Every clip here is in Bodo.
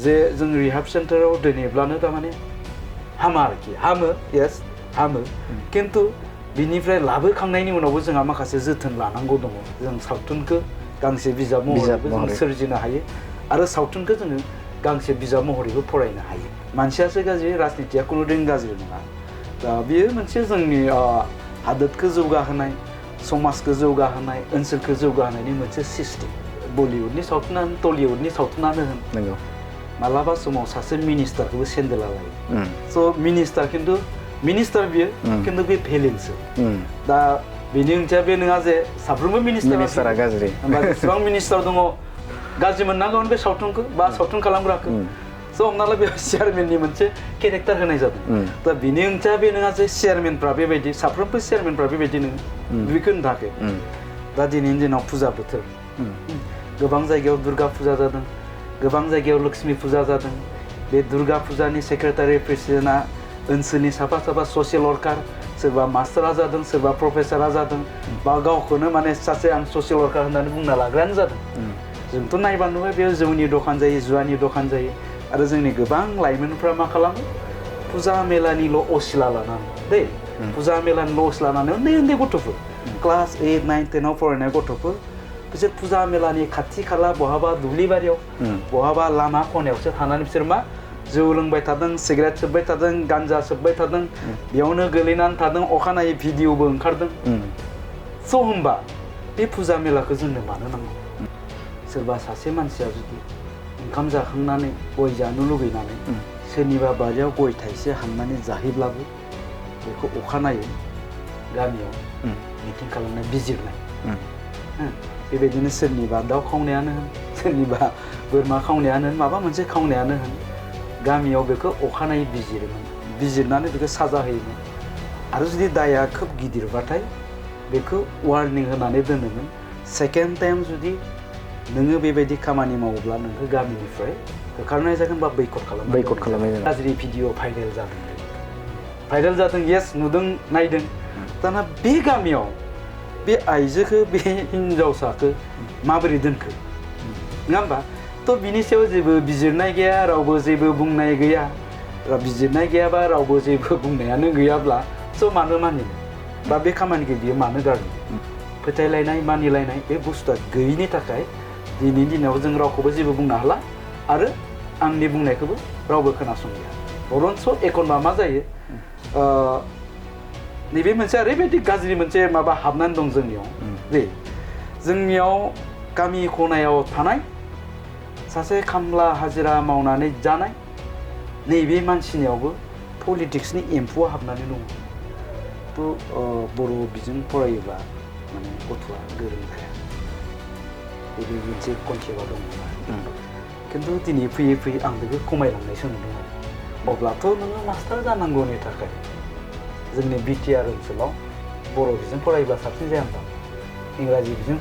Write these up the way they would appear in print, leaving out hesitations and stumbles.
जे जों रिहाब सेन्टाराव दोनोब्लानो थारमाने हामा आरोखि हामो येस हामो खिन्थु बिनिफ्राय लाबोखांनायनि उनावबो जोंहा माखासे जोथोन लानांगौ दङ जों सावथुनखौ गांसे बिजाब महरैबो जों सोरजिनो हायो आरो सावथुनखौ जोङो गांसे बिजाब महरैबो फरायनो हायो मानसियासो गाज्रि राजनितिया खुनुदिन गाज्रि नङा दा बेयो मोनसे जोंनि हादोरखौ जौगाहोनाय समाजखौ जौगाहोनाय ओनसोलखौ जौगाहोनायनि मोनसे सिस्टेम बलिउडनि सावथुनानो टलिउडनि सावथुनानो होन नंगौ मालाबा समाव सासे मिनिस्टारखौबो सेन्देला लायो स' मिनिस्टार खिन्थु मिनिस्टार बियो खिन्थु बे फेलिंसो दा बेनि ओंथिया बे नङा जे साफ्रोमबो मिनिस्टारा गाज्रि होमबा जेसेबां मिनिस्टार दङ गाज्रि मोननांगौमोन बे सावथुनखौ बा सावथुन खालामग्राखौ स' हमना ला बे चेयारमेननि मोनसे केरेक्टार होनाय जादों दा बेनि ओंथिया बे नङा जे चेयारमेनफ्रा बेबायदि साफ्रोमबो चेयारमेनफ्रा बेबायदि नङा बेखौ होनाखै दा दिनैनि दिनाव फुजा बोथोर गोबां जायगायाव दुर्गा फुजा जादों गोबां जायगायाव लक्ष्मी फुजा जादों बे दुर्गा फुजानि सेक्रेटारि प्रेसिडेन्टआ ओनसोलनि साफा साफा ससियेल वर्कार सोरबा मास्टारा जादों सोरबा प्रफेसारा जादों बा गावखौनो माने सासे आं ससियेल वर्कार होननानै बुंना लाग्रायानो जादों जोंथ' नायबा नुबाय बेयाव जौनि दखान जायो जुवानि दखान जायो आरो जोंनि गोबां लाइमोनफ्रा मा खालामो फुजा मेलानिल' असिला लानानै दै फुजा मेलानिल' असिला लानानै उन्दै उन्दै गथ'फोर क्लास 8, 9, 10आव फरायनाय गथ'फोर बिसोर फुजा मेलानि खाथि खाला बहाबा दुब्लिबारियाव बहाबा लामा खनायावसो थानानै बिसोर मा जौ लोंबाय थादों सिगारेट सोबबाय थादों गान्जा सोबबाय थादों बेयावनो गोलैनानै थादों अखानायै भिडिअबो ओंखारदों स' होमबा बे फुजा मेलाखौ जोंनो मानो नांगौ सोरबा सासे मानसिया जुदि ओंखाम जाखांनानै गय जानो लुगैनानै सोरनिबा बारियाव गय थाइसे हाननानै जाहैब्लाबो बेखौ अखानायै गामियाव मिटिं खालामनाय बिजिरनाय बेबायदिनो सोरनिबा दाउ खावनायानो होन सोरनिबा बोरमा खावनायानो होन माबा मोनसे खावनायानो होन गामियाव बेखौ अखानायै बिजिरोमोन बिजिरनानै बेखौ साजा होयोमोन आरो जुदि दाया खोब गिदिरबाथाय बेखौ वार्निं होनानै दोनोमोन सेकेन्ड टाइम जुदि नोङो बेबायदि खामानि मावोब्ला नोंखौ गामिनिफ्राय होखारनाय जागोन बा बैकट खालामनाय जागोन गाज्रि भिडिअ भाइरेल जादों येस नुदों नायदों दाना बे गामियाव बे आइजोखौ बे हिन्जावसाखौ माबोरै दोनखो नङा होमबा थ' बिनि सायाव जेबो बिजिरनाय गैया रावबो जेबो बुंनाय गैया बिजिरनाय गैयाबा रावबो जेबो बुंनायानो गैयाब्ला स' मानो मानिनो बा बे खामानिखौ बियो मानो गारनो फोथायलायनाय मानिलायनाय बे बुस्थुआ गैयिनि थाखाय दिनैनि दिनाव जों रावखौबो जेबो बुंनो हाला आरो आंनि बुंनायखौबो रावबो खोनासंलिया बरन्स एखनबा मा जायो नैबे मोनसे ओरैबायदि गाज्रि मोनसे माबा हाबनानै दं जोंनियाव जे जोंनियाव गामि खनायाव थानाय सासे खामला हाजिरा मावनानै जानाय नैबे मानसिनियावबो पलिटिक्सनि एम्फौआ हाबनानै दङ थ' बर' बिजों फरायोब्ला माने गथ'आ गोरों जाया बे मोनसे कनसेप्टआ दङ खिन्थु दिनै फैयै फैयै आं बेखौ खमायलांनायसो नुदों अब्लाथ' नोङो मास्टार जानांगौनि थाखाय जोंनि बिटिआर ओनसोलाव बर' बिजों फरायोब्ला साबसिन जाया होनबा इंराजि बिजों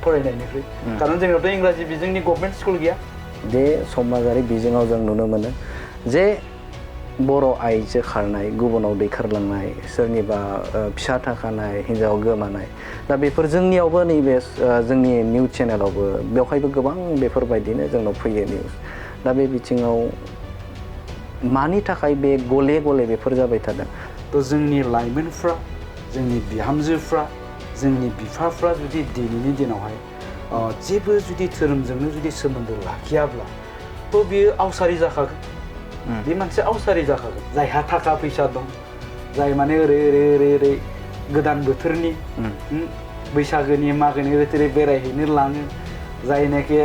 फरायनायनिख्रुइ खारन जोंनावथ' इंराजि बिजोंनि गभर्नमेन्ट स्कुल गैया बे समाजारि बिजोङाव जों नुनो मोनो जे बर' आइजो खारनाय गुबुनाव दैखारलांनाय सोरनिबा फिसा थाखानाय हिन्जाव गोमानाय दा बेफोर जोंनियावबो नैबे जोंनि निउस चेनेलावबो बेवहायबो गोबां बेफोरबायदिनो जोंनाव फैयो निउस दा बे बिथिङाव मानि थाखाय बे गले गले बेफोर जाबाय थादों थ' जोंनि लाइमोनफ्रा जोंनि बिहामजोफ्रा जोंनि बिफाफ्रा जुदि दिनैनि दिनावहाय जेबो जुदि धोरोमजोंनो जुदि सोमोन्दो लाखियाब्ला थ' बियो आवसारि जाखागोन बे मोनसे आवसारि जाखागोन जायहा थाखा फैसा दं जाय माने ओरै ओरै ओरै ओरै गोदान बोथोरनि बैसागोनि मागोनि ओरै बेरायहैनो लाङो जायनाखि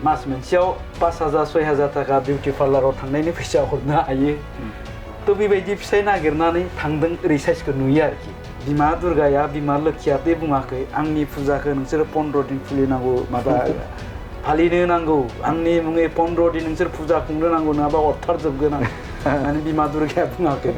मास मोनसेयाव 5,000 6,000 थाखा बिउटि पार्लाराव थांनायनि फैसा हरनो हायो थ' बेबायदि फिसाइ नागिरनानै थांदों ओरै साइसखौ नुयो आरोखि बिमा दुर्गाया बिमा लोखिया बे बुङाखै आंनि फुजाखौ नोंसोरो 15 दिन खुलिनांगौ माबा फालिनो नांगौ आंनि मुङै 15 दिन नोंसोर फुजा खुंनो नांगौ नङाबा अरथारजोबगोन आं माने बिमा दुर्गाया बुङाखै